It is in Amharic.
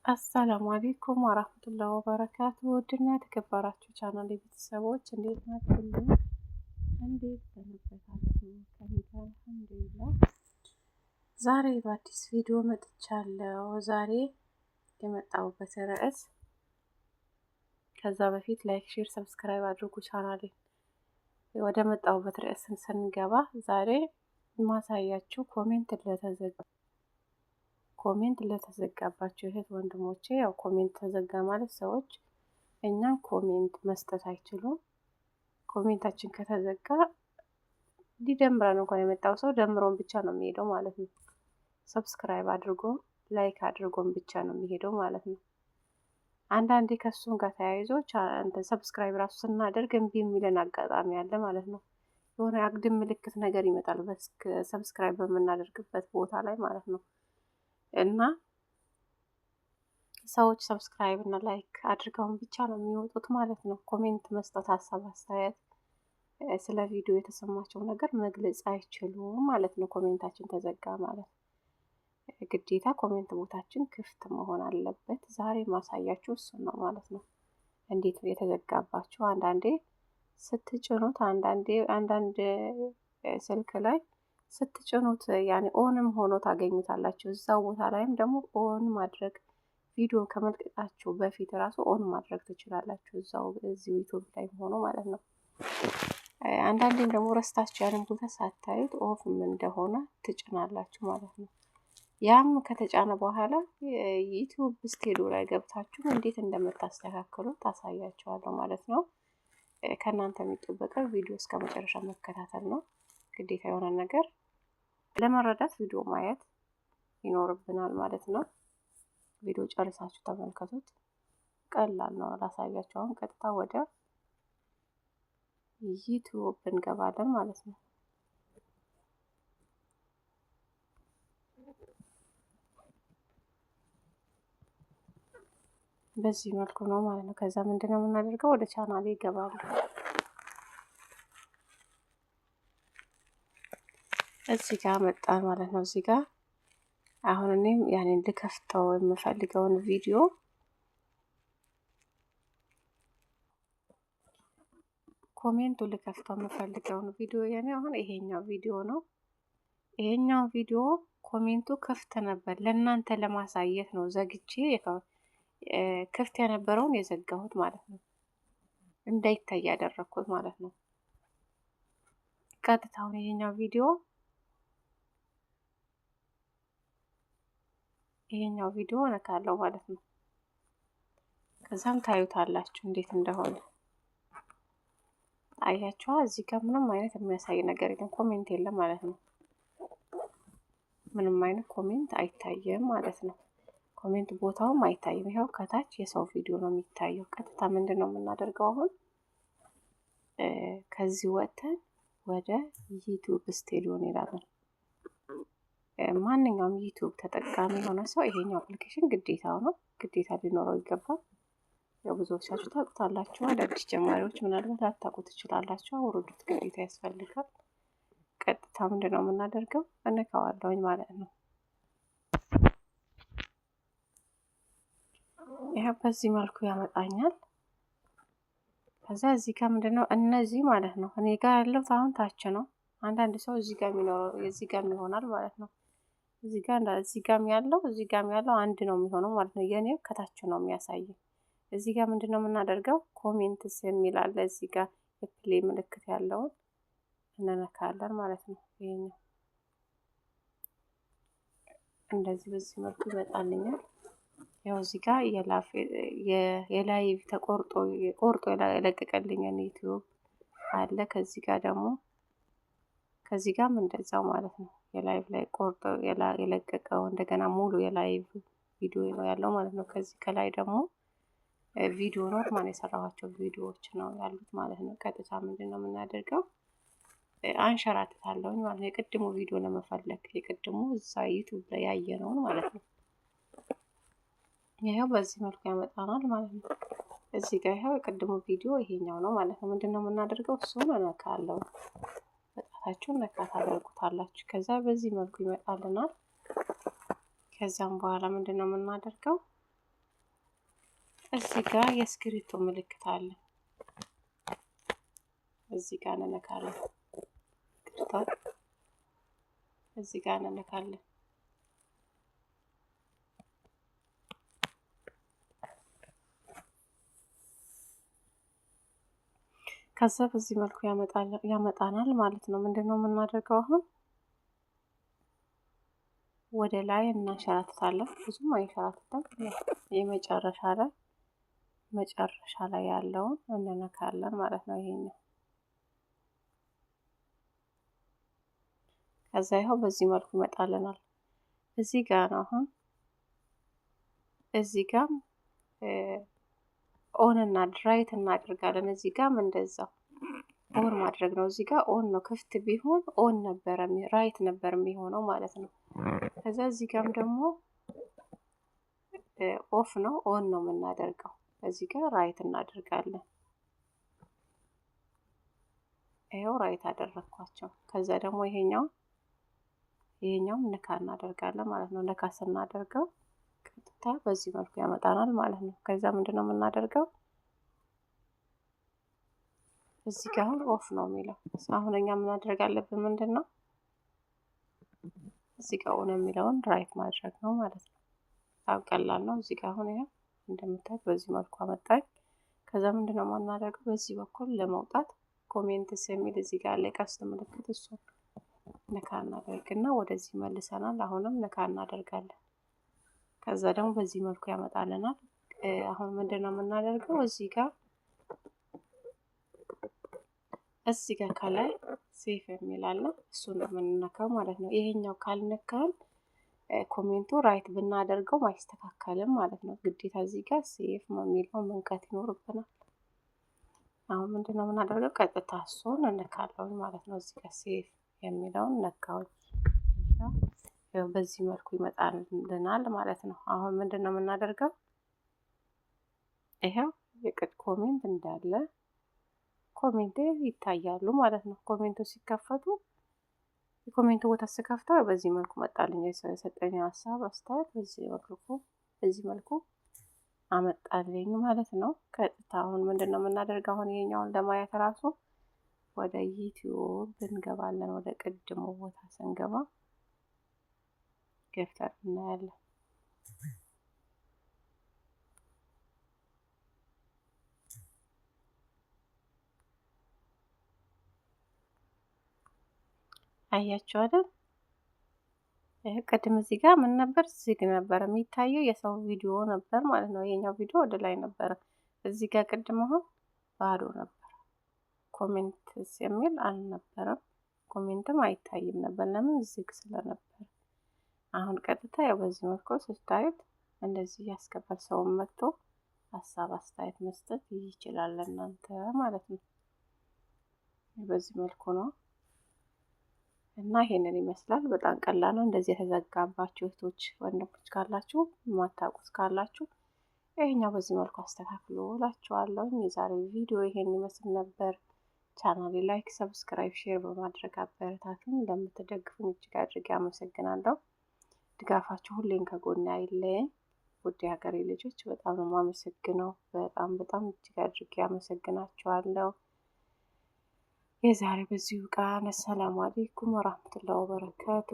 السلام عليكم ورحمة الله وبركاته። ውድና የተከበራችሁ ቻናል ቤተሰቦች እንዴት ናችሁ? እንዴት ሰነበታችሁ? ከእኔ ጋር الحمد لله። ዛሬ በአዲስ ቪዲዮ መጥቻለሁ። ዛሬ የመጣሁበት ርዕስ፣ ከዛ በፊት like፣ share፣ subscribe አድርጉ ቻናሌ። ወደ መጣሁበት ርዕስ ስንገባ ዛሬ ማሳያችሁ comment ለተዘጋባቸው እህት ወንድሞቼ፣ ያው comment ተዘጋ ማለት ሰዎች እኛን comment መስጠት አይችሉም። Comment ኣችን ከተዘጋ ሊደምረን እንኳን የመጣው ሰው ደምሮን ብቻ ነው የሚሄደው ማለት ነው። Subscribe አድርጎ like አድርጎን ብቻ ነው የሚሄደው ማለት ነው። አንዳንዴ ከሱም ጋር ተያይዞ subscribe ራሱ ስናደርግ እምቢ የሚለን አጋጣሚ አለ ማለት ነው። የሆነ አግድም ምልክት ነገር ይመጣል subscribe በምናደርግበት ቦታ ላይ ማለት ነው። እና ሰዎች subscribe እና like አድርገውን ብቻ ነው የሚወጡት ማለት ነው። Comment መስጠት፣ ሀሳብ አስተያየት፣ ስለ ቪዲዮ የተሰማቸው ነገር መግለጽ አይችሉም ማለት ነው። Comment ኣችን ተዘጋ ማለት ግዴታ comment ቦታችን ክፍት መሆን አለበት። ዛሬ ማሳያችሁ እሱን ነው ማለት ነው። እንዴት የተዘጋባችሁ፣ አንዳንዴ ስትጭኑት፣ አንዳንዴ አንዳንድ ስልክ ላይ ስትጭኑት ያኔ on ም ሆኖ ታገኙታላችሁ። እዛው ቦታ ላይም ደግሞ on ማድረግ፣ ቪዲዮ ከመልቀቃችሁ በፊት ራሱ on ማድረግ ትችላላችሁ። እዛው እዚሁ ዩቲዩብ ላይ ሆኖ ማለት ነው። አንዳንዴም ደግሞ ረስታችሁ ያንን ቦታ ሳታዩት off ም እንደሆነ ትጭናላችሁ ማለት ነው። ያም ከተጫነ በኋላ ዩቲዩብ ስቱዲዮ ላይ ገብታችሁ እንዴት እንደምታስተካክሉ ታሳያችኋለሁ ማለት ነው። ከእናንተ የሚጠበቀው ቪዲዮ እስከ መጨረሻ መከታተል ነው። ግዴታ የሆነ ነገር ለመረዳት ቪዲዮ ማየት ይኖርብናል ማለት ነው። ቪዲዮ ጨርሳችሁ ተመልከቱት። ቀላል ነው። ላሳያችሁ። አሁን ቀጥታ ወደ ዩቲዩብ እንገባለን ማለት ነው። በዚህ መልኩ ነው ማለት ነው። ከዛ ምንድነው የምናደርገው? ወደ ቻናሌ ይገባሉ። እዚህ ጋር መጣን ማለት ነው። እዚህ ጋር አሁን እኔም ያኔን ልከፍተው የምፈልገውን ቪዲዮ፣ comment ኡ ልከፍተው የምፈልገውን ቪዲዮ የኔ አሁን ይሄኛው ቪዲዮ ነው። ይሄኛው ቪዲዮ comment ኡ ክፍት ነበር። ለእናንተ ለማሳየት ነው ዘግቼ ክፍት የነበረውን የዘጋሁት ማለት ነው። እንዳይታይ ያደረግኩት ማለት ነው። ቀጥታ አሁን ይሄኛው ቪዲዮ እነካለሁ ማለት ነው። ከዛም ታዩታላችሁ እንዴት እንደሆነ፣ አያችኋ። እዚህ ጋር ምንም አይነት የሚያሳይ ነገር የለም፣ comment የለም ማለት ነው። ምንም አይነት comment አይታየም ማለት ነው። Comment ቦታውም አይታይም። ይኸው ከታች የሰው ቪዲዮ ነው የሚታየው። ቀጥታ ምንድን ነው የምናደርገው አሁን? ከዚህ ወጥተን ወደ ዩቲዩብ ስቱዲዮ እንሄዳለን። ማንኛውም ዩቲዩብ ተጠቃሚ የሆነ ሰው ይሄኛው application ግዴታው ነው፣ ግዴታ ሊኖረው ይገባል። ያው ብዙዎቻችሁ ታውቁታላችሁ። አዳዲስ ጀማሪዎች ምናልባት ላታውቁ ትችላላችሁ። አውርዱት፣ ግዴታ ያስፈልጋል። ቀጥታ ምንድን ነው የምናደርገው? እነካዋለሁኝ ማለት ነው። ይኸው በዚህ መልኩ ያመጣኛል። ከዛ እዚህ ጋር ምንድን ነው እነዚህ ማለት ነው። እኔ ጋር ያለው አሁን ታች ነው። አንዳንድ ሰው እዚህ ጋር የሚኖረው እዚህ ጋር ይሆናል ማለት ነው። እዚህ ጋር እዚህ ጋርም ያለው እዚህ ጋርም ያለው አንድ ነው የሚሆነው ማለት ነው። የኔው ከታች ነው የሚያሳየው። እዚህ ጋር ምንድን ነው የምናደርገው? Comments የሚል አለ። እዚህ ጋር የ play ምልክት ያለውን እንነካለን ማለት ነው። ይሄኛው እንደዚህ በዚህ መልኩ ይመጣልኛል። ያው እዚህ ጋር የ live ተቆርጦ ቆርጦ የለቀቀልኝን ዩቲዩብ አለ። ከዚህ ጋር ደግሞ ከዚህ ጋርም እንደዛው ማለት ነው። የ live ላይ ቆርጦ የለቀቀው እንደገና ሙሉ የ live ቪዲዮ ነው ያለው ማለት ነው። ከዚህ ከላይ ደግሞ ቪዲዮ normal የሰራኋቸው ቪዲዮዎች ነው ያሉት ማለት ነው። ቀጥታ ምንድን ነው የምናደርገው? አንሸራትታለሁኝ ማለት ነው። የቅድሙ ቪዲዮ ለመፈለግ፣ የቅድሙ እዛ ዩቲዩብ ላይ ያየነውን ማለት ነው። ይኸው በዚህ መልኩ ያመጣናል ማለት ነው። እዚህ ጋር ይኸው የቅድሙ ቪዲዮ ይሄኛው ነው ማለት ነው። ምንድን ነው የምናደርገው? እሱን እነካለሁ። በጣታችሁን ነካ ታደርጉታላችሁ። ከዛ በዚህ መልኩ ይመጣልናል። ከዛም በኋላ ምንድን ነው የምናደርገው? እዚህ ጋር የእስክሪብቶ ምልክት አለ። እዚህ ጋር እንነካለን። ይቅርታ፣ እዚህ ጋር እንነካለን። ከዛ በዚህ መልኩ ያመጣናል ማለት ነው። ምንድነው የምናደርገው አሁን? ወደ ላይ እናንሸራትታለን። ብዙም አይንሸራትትም። የመጨረሻ ላይ መጨረሻ ላይ ያለውን እንነካለን ማለት ነው። ይሄኛው ከዛ ይኸው በዚህ መልኩ ይመጣልናል። እዚህ ጋር ነው አሁን እዚህ ጋር on እና right እናደርጋለን። እዚህ ጋርም እንደዛው on ማድረግ ነው። እዚህ ጋር on ነው፣ ክፍት ቢሆን on ነበረ right ነበር የሚሆነው ማለት ነው። ከዛ እዚህ ጋርም ደግሞ off ነው፣ on ነው የምናደርገው። እዚህ ጋር right እናደርጋለን። ይኸው right አደረግኳቸው። ከዛ ደግሞ ይሄኛውም ነካ እናደርጋለን ማለት ነው። ነካ ስናደርገው ቀጥታ በዚህ መልኩ ያመጣናል ማለት ነው። ከዛ ምንድነው የምናደርገው? እዚህ ጋር አሁን off ነው የሚለው። አሁን እኛ የምናደርግ አለብን ምንድን ነው እዚህ ጋር on የሚለውን right ማድረግ ነው ማለት ነው። በጣም ቀላል ነው። እዚህ ጋር አሁን ይኸው እንደምታዩት በዚህ መልኩ አመጣኝ። ከዛ ምንድነው የምናደርገው? በዚህ በኩል ለመውጣት comments የሚል እዚህ ጋር አለ ቀስት ምልክት፣ እሱን ነካ እናደርግና ወደዚህ መልሰናል። አሁንም ነካ እናደርጋለን። ከዛ ደግሞ በዚህ መልኩ ያመጣልናል። አሁን ምንድነው የምናደርገው? እዚህ ጋር ከላይ save የሚል አለ። እሱን ነው የምንነካው ማለት ነው። ይሄኛው ካልነካን comment ኡ right ብናደርገው አይስተካከልም ማለት ነው። ግዴታ እዚህ ጋር save የሚለው መንካት ይኖርብናል። አሁን ምንድነው የምናደርገው? ቀጥታ እሱን እንነካለን ማለት ነው። እዚህ ጋር save የሚለውን ነካውን በዚህ መልኩ ይመጣልናል ማለት ነው። አሁን ምንድነው የምናደርገው? ይኸው የቅድ comment እንዳለ comment ይታያሉ ማለት ነው። Comment ኡ ሲከፈቱ የ comment ኡ ቦታ ስከፍተው በዚህ መልኩ መጣልኝ። የሰጠኝ ሀሳብ አስተያየት በዚህ መልኩ አመጣልኝ ማለት ነው። ቀጥታ አሁን ምንድን ነው የምናደርገው? አሁን ይሄኛውን ለማየት ራሱ ወደ YouTube እንገባለን። ወደ ቅድሙ ቦታ ስንገባ ገብተን እናያለን። አያችሁ አይደል? ቅድም እዚህ ጋር ምን ነበር? ዝግ ነበር የሚታየው የሰው ቪዲዮ ነበር ማለት ነው። የኛው ቪዲዮ ወደ ላይ ነበረ። እዚህ ጋር ቅድም አሁን ባዶ ነበር። Comment የሚል አልነበረም። Comment ም አይታይም ነበር። ለምን? ዝግ ስለነበር። አሁን ቀጥታ ያው በዚህ መልኩ ስታዩት እንደዚህ ያስገባል። ሰውን መጥቶ ሀሳብ አስተያየት መስጠት ይችላል እናንተ ማለት ነው። በዚህ መልኩ ነው እና ይሄንን ይመስላል። በጣም ቀላል ነው። እንደዚህ የተዘጋባችሁ እህቶች ወንድሞች ካላችሁ፣ የማታውቁት ካላችሁ ይሄኛው በዚህ መልኩ አስተካክሎ እላችኋለሁ። የዛሬ ቪዲዮ ይሄን ይመስል ነበር። ቻናሌ like፣ subscribe፣ share በማድረግ አበረታቱኝ። ለምትደግፉኝ እጅግ አድርጌ አመሰግናለሁ። ድጋፋችሁ ሁሌም ከጎኔ አይለየኝ። ውድ የሀገሬ ልጆች በጣም ነው የማመሰግነው። በጣም በጣም እጅግ አድርጌ አመሰግናችኋለሁ። የዛሬ በዚሁ ቃ። ሰላም አለይኩም ወራህመቱላሂ ወበረካቱ።